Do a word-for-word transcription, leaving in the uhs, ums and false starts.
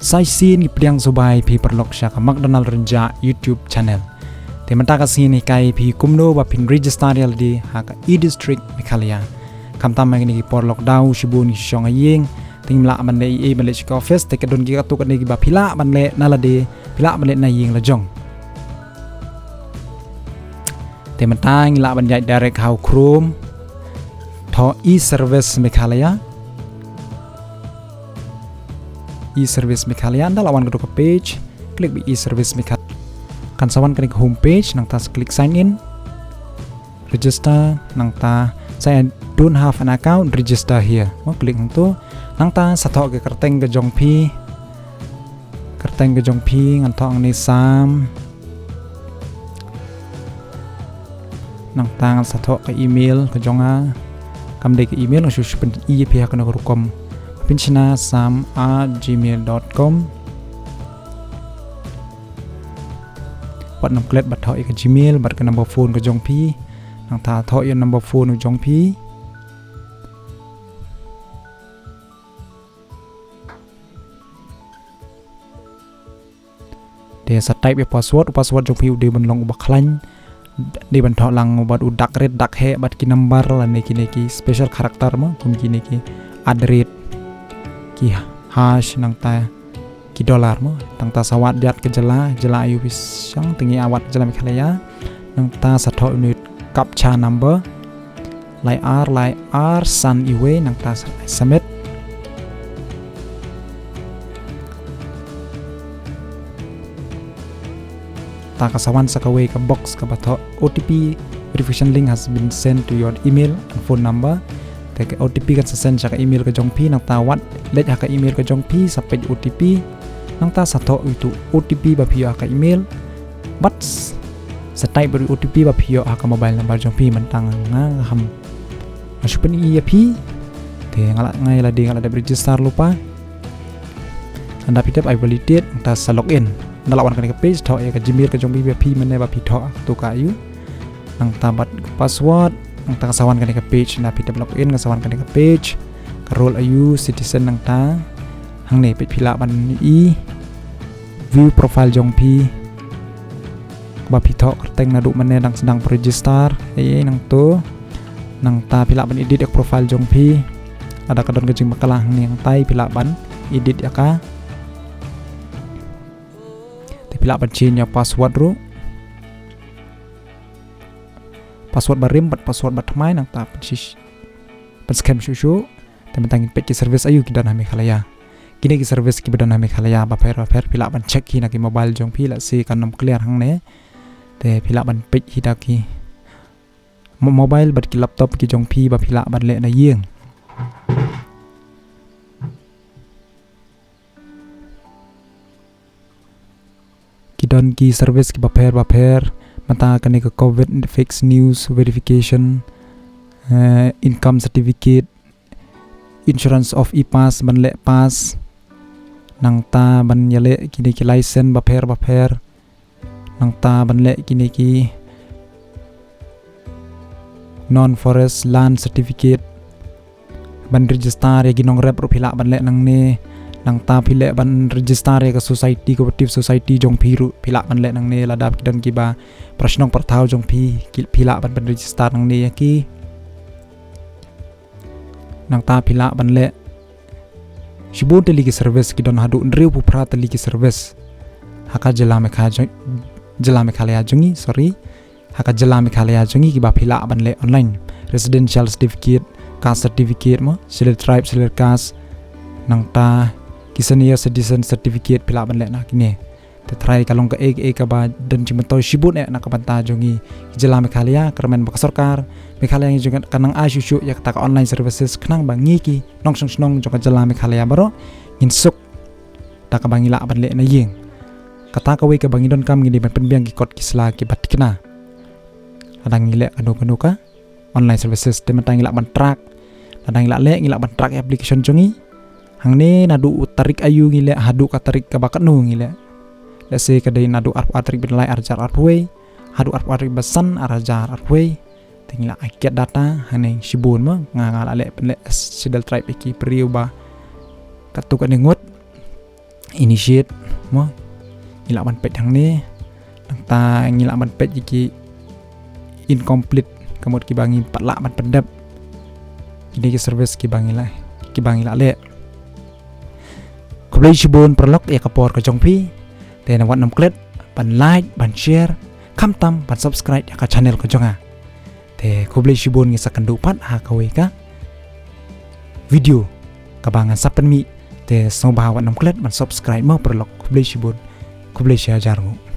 Sa shisien ngi pdiang sngewbha ïa phi paralok sha ka McDonald Rynjah YouTube channel. Te mynta ka sngi ngi hikai ïa phi kumno ba phin register ïa lade ha ka e-District Meghalaya. Khamtam ha kine ki por lockdown shibun ngi shu shong ha ïing. Te ngim lah ban leh ei ei ban leit sha ka office, te ka don ki katto katne kiba phi lah ban leh na lade, phi lah ban leh na ïing la jong. Te mynta ngi lah ban ïaid direct ha u Chrome. Thoh e-service Meghalaya. E-service Meghalaya, ynda la wan ka dei ka page, click bad e-service Meghalaya. Kan sa wan kane ka home page, nangta sa click sign in. Register, nangta sa I don't have an account, register here. Mo click hangto. Nangta sa thoh ka kyrteng ka jong phi. Kyrteng ka jong phi, ngan thoh hangne Sam. Nangta ngan sa thoh ka email ka jong nga. Kam dei ka email, nga shu shu pyni ïa phi ha kano ka rukom. Pynshna sam at gmail dot com. Wat nym klet bad thoh ïa ka Gmail bad ka number phone ka jong phi. Nangta thoh ïa number phone u jong phi. Te sa type ïa password, u password jong phi u dei ban long uba khlaiñ. Dei ban thoh lang bad u dak rit dak heh bad ki number lane kine ki special character mo, kum kine ki at the rate, ki hash, nangta ki dollar mo. Nangta sa wad ïa ka jylla, jylla aïu phi shong, te ngi wad jylla Meghalaya. Nangta sa thoh ïa une u captcha number. Lai ar, lai ar, san iwei, nangta sa submit. Te ka sa wan sa kawei ka box kaba thoh O T P verification link has been sent to your email and phone number. Te ka O T P kan sa send sha ka email ka jong phi, nangta wat leit ha ka email ka jong phi sa peit O T P. Nangta sa thoh ïa utu O T P ba phi ïoh ha ka email. Bad sa type bad O T P ba phi ïoh ha ka mobile number jong phi, mynta nga ngam, nga shu pyni ïa phi. Te nga la, nga ïa lade nga la dep register lypa. Ynda phi dep ai validate, nangta sa log in. Ynda la wan kane ka page, thoh ïa ka Gmail ka jong phi ba phi mynne ba phi thoh, to ka aïu. Nangta bad ka password, nangta ka sa wan kane ka page, ynda phi dep log in, ka sa wan kane ka page. Ka role aïu, citizen nangta. Hangne peit phi lah ban i view profile jong phi. Ba phi thoh kyrteng naduh mynne dang sdang register. Ei, nangto. Nangta phi lah ban edit ïa ka profile jong phi. Lada ka don ka jingmyntoi hangne hangtai phi lah ban edit ïa ka. Te phi lah ban change ïa password ruh. Password barim bad password bathymmai nangta pynshish. Pynskhem shuh shuh. Te mynta ngin peit ki service aïu ki don ha Meghalaya. Kine ki service kiba don ha Meghalaya bapher bapher phi lah ban check hi na ki mobile jong phi, lehse kan ym clear hangne. Te phi lah ban peit hi da ki mo-, mobile bad ki laptop ki jong phi ba phi lah ban leh na ïing. Ki don ki service kiba pher bapher, mynta kane ka covid fake news verification, eh, income certificate, insurance of e-pass, ban leh pass, nangta ban ïaleh kine ki license bapher bapher, nangta ban leh kine ki non forest land certificate, ban register ïa ki nongrep ruh phi lah ban leh nangne, nangta phi leh ban register ïa ka society, cooperative society jong phi ruh phi lah ban leh nangne, lada ki don kiba para shnong para thaw jong phi, ki, phi lah ban, ban register nangne ïa ki. Nangta phi lah ban leh shibun tylli ki service, ki don haduh hynriewphew phra tylli ki service ha ka jylla Megha-, jong-, jylla Meghalaya jong ngi, sorry. Ha ka jylla Meghalaya jong ngi kiba phi lah ban leh online. Residential certificate, caste certificate mo, Scheduled Tribe, Scheduled Caste. Nangta ki senior citizen certificate phi lah ban leh na kine. Te tharai ka long kaei kaei kaba don jingmyntoi shibun eh na ka bynta jong ngi ki jylla Meghalaya, kyrmen ba ka sorkar Meghalaya ngi jong ka nang ai shuh shuh ïa kata ka online services khnang ba ngi ki nongshong shnong jong ka jylla Meghalaya baroh ngin suk da kaba ngi lah ban leh na ïing. Kata kawei kaba ngi donkam, ngi dei ban pynbiang ki kot ki sla kiba thikna. Lada ngi leh kano kano ka online services, te mynta ngi lah ban track. Lada ngi lah leh, ngi lah ban track application jong ngi. Hangne naduh u tarik aïu ngi leh haduh ka tarik kaba katno ngi leh. Lehse ka dei naduh arphew ar tarik bnai lai arhajar arphew wei haduh arphew ar tarik ba san arhajar arphew wei. Te ngi lah ai kiad data hangne shibun mo, nga, nga lah leh pynleh Scheduled Tribe ïa ki briew ba katto katne ngut. initiate mo. Ngi lah ban peit hangne. Nangta ngi lah ban peit ïa ki incomplete, ka mut kiba ngi pat lah ban pyndep. Kine ki service kiba ngi lah, kiba ngi lah leh. Khublei shibun paralok ïa ka por ka jong phi. Te wat nym klet ban like, ban share, khamtam ban subscribe ïa ka channel ka jong nga. Te khublei shibun, ngi sa kynduh pat ha kawei ka video kaba ngan sa pynmih. Te sngewbha wat nym klet ban subscribe mo paralok. Khublei shibun. Khublei shihajar nguh.